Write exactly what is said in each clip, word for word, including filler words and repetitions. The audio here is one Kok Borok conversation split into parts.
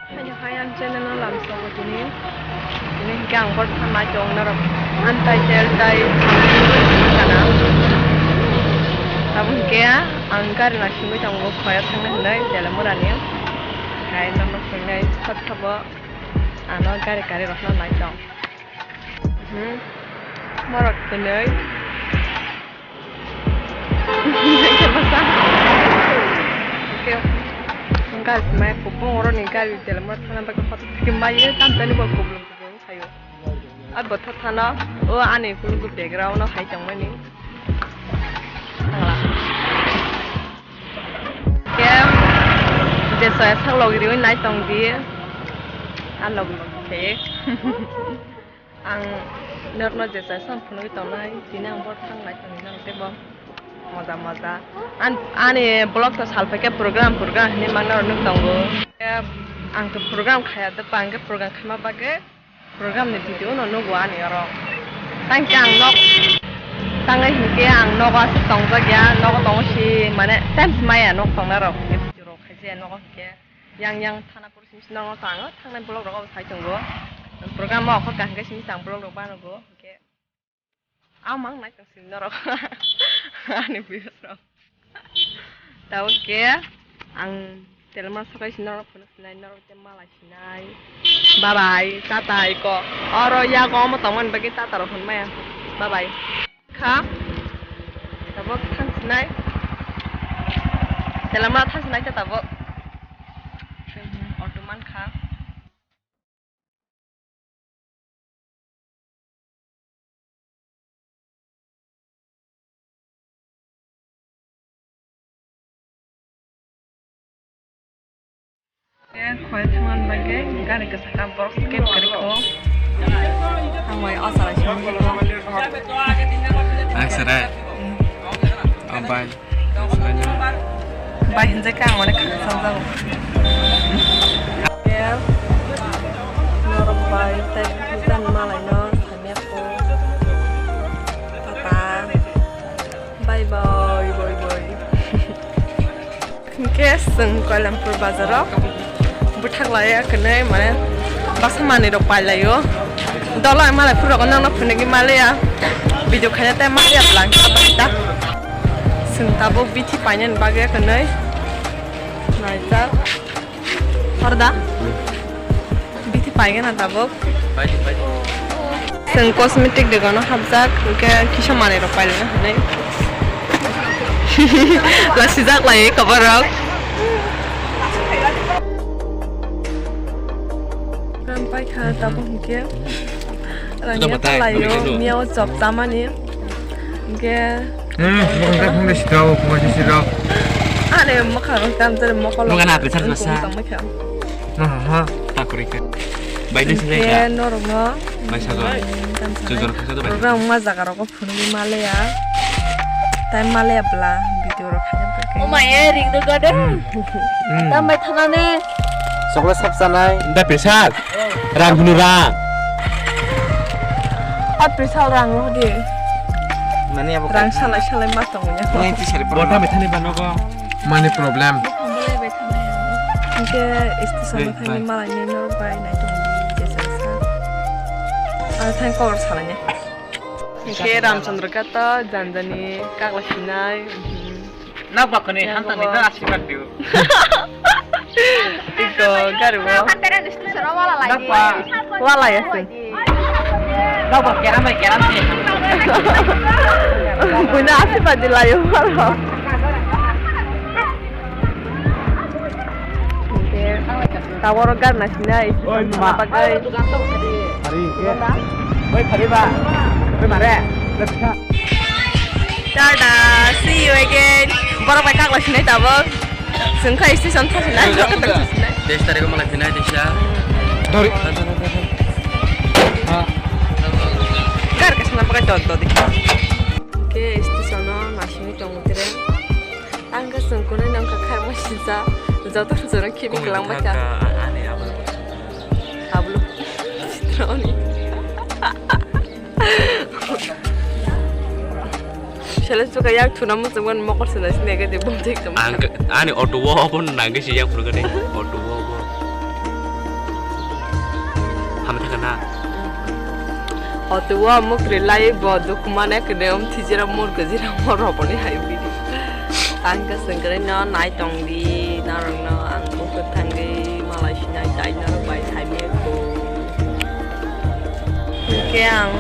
Haino hai ang channel no lamsogo tini. Tini hinkhe ang borthan nai tong norok. Ang title tai kana. Tamo hinkhe ang gari naisingwi tongo, khoya thangna hinwi Telamura ni. Hai norok hinwi sat sabo ano gari gari rokno nai tong. Hmm. Morok hinwi. Gari mai kubung oro ni gari Telamura thana bagwi hotok thiki mai ye tam tani bo kubung kubung sayo. A bothor thana o ani kulugu background o hai tongmani. Thangla. Ke je saya sak logri oi nai tong di. A log log ke. Ang norno je chai sam phunugwi tongnai, tini ang borthan nai tongwi nang teibo moja moja. An-, ani vlog to salphaikhe program program hinwi mangna rok nuk tongo. Ang to program khaya de, bangkhe program khaima bagwi program ni video no nugo ani oro. Tangkhe ang nok, tangai hinkhe ang nogo aswk tongjak ya, nogo tongo si mane time si maya nok tongna rok, video rok khaijaya nogo hinkhe. Yang yang thana puri simi simi norok thango, thangnai vlog rogo sai tongo. Program o okhor kaham khe simi tang vlog rok banogo. Hinkhe amang nai tong simi norok. Ani views rok. Tabo khe ang Telamura sokai simi norok phunuk sinai, norok tei malai sinai. Bye bye, tata iko. Oro yago omo tongmani bagwi tata rok hwn maya. Bye bye. Kha. Tabuk thang sinai. Telamura thang sinai khe tabuk. Auto man kha. Khoi thangna bagwi gari kwchak borok cab kwrwi kho. Ang bai o chwrai song. Ang chwrai. Oh, bye. Bye hinjak khe ang mane khakchang jago. Norok bai tei bujan malai no. Tata. Bye bye, bye bye. Hinkhe chwng Koilampur bazaro bwthak laiya kwnwi mane basa manwi rok pai laio. Dolo malai phuru rok nokno phunigwi maliya. Video khaina tei maliya bwla hinkhe ta. Chwng tabuk bithi painani bagwi kwnwi naijak. Horda? Bithi paigana tabuk. Chwng cosmetic dogano hapjak, hinkhe kisa manwi rok pailana hinwi. Lasijak lai koborok. Ram paikha tabuk hinkhe. Rangya batai, palaio, miyao chop tamani. Hinkhe Hmm, bukan tak pun deh sih tahu, bukan sih sih tahu. Ane mokha rok tam jare mokol. Bukan apa, sar masa. Nah, ha. Tak kurika. Baik deh sih ya. Norok no. Baik satu. Jujur kata tuh baik. Program ma jaga rok phunugwi maliya. Time maliya bla video rok khaina bagwi. Oh my, eh, ring do gade. Tam bai thanane. Chocolate sap sanai. Da pesal. Rang hunu rang. A pesal rang lo di. Mani abo rang salai salai ma tongo ya. Ngai ti sari. Bota methani banogo. Money problem. Hinkhe station thangwi malai ni norok bai nai tongo di je jasa. Ar thang kor salai ne. Hinkhe Ramchandra Ghat o janjani kagla sinai. Nak bakani hantani da asirwad diu. Iko gari bo. Wala ya sing. Nak bak keram bai keram sih. Buina asirwad dilayo wala. Tawar garna sinai. Oi, ma. Pakai. Hari, ya. Oi, hari ba. Oi, mare. Tata, see you again. Borok bai kagla sinai tabuk. Sengkha station thasinai. Teis tarikh o malai phinai teisa. Dori. Gar ka sana pakai dot dot. Ke station o masini tongo tere. Ang ka sengkuni nang ka kharma sisa. Joto joto khibi kelang bacha. Ani ablo. Ablo. Citroni. Sele suka yak thuna muchungman mokol sina sini ke de bom thik tam. Ang ani auto wo obo nangge si yak phuru gade. Auto wo obo. Otuwa mukri lai bo dukumane kene um thijira mur gajira mor roboni hai bidi. Ang ka sengkre no nai tong di, narok no ang mukri thangwi malai sinai tai narok bai hai me ko. Hingke ang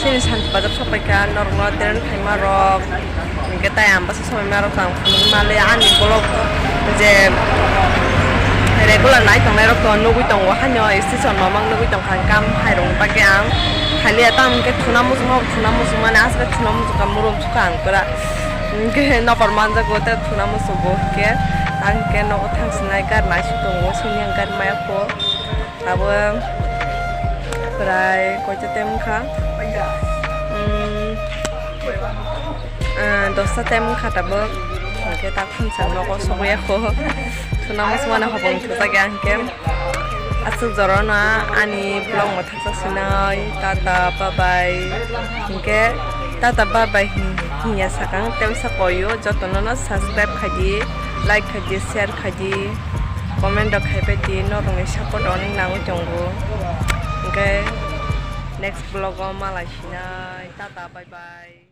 sini santi bazar sopaika norok no teren khaima rok. Hingke tai ang bwsa somoi ma rok ang phunuk male ani vlog je regular nai tongnai rok to nugui tongo haino station mamang nugui tongkha hingke ang hai rok ni bagwi ang khaliya tamo hingke thuna muchung thuna muchung mani aswk thuna muchung ka murum sukha ang pura hingke nokar manjago te thuna muchung bo hingke ang hingke nogo thang sinai gari nai suk tongo sini ang gari maya kho abo prai koita tem kha. Hmm. Ah, dosta time wngkha tabuk, hingke ta khumsa nogo sogwi ya kho. Suna muchung mani hopong thujak ya hingke. Aswk jora no ani vlog mwthakjak sinai, tata bye bye. Hingke tata bye bye hin-, hinya sakang tei wngsa koyo jotono no subscribe khaidi, like khaidi, share khaidi, comment rok khaibai di, norokni support onek nangwi tongo. Hingke next vlog o malai sinai, tata bye bye.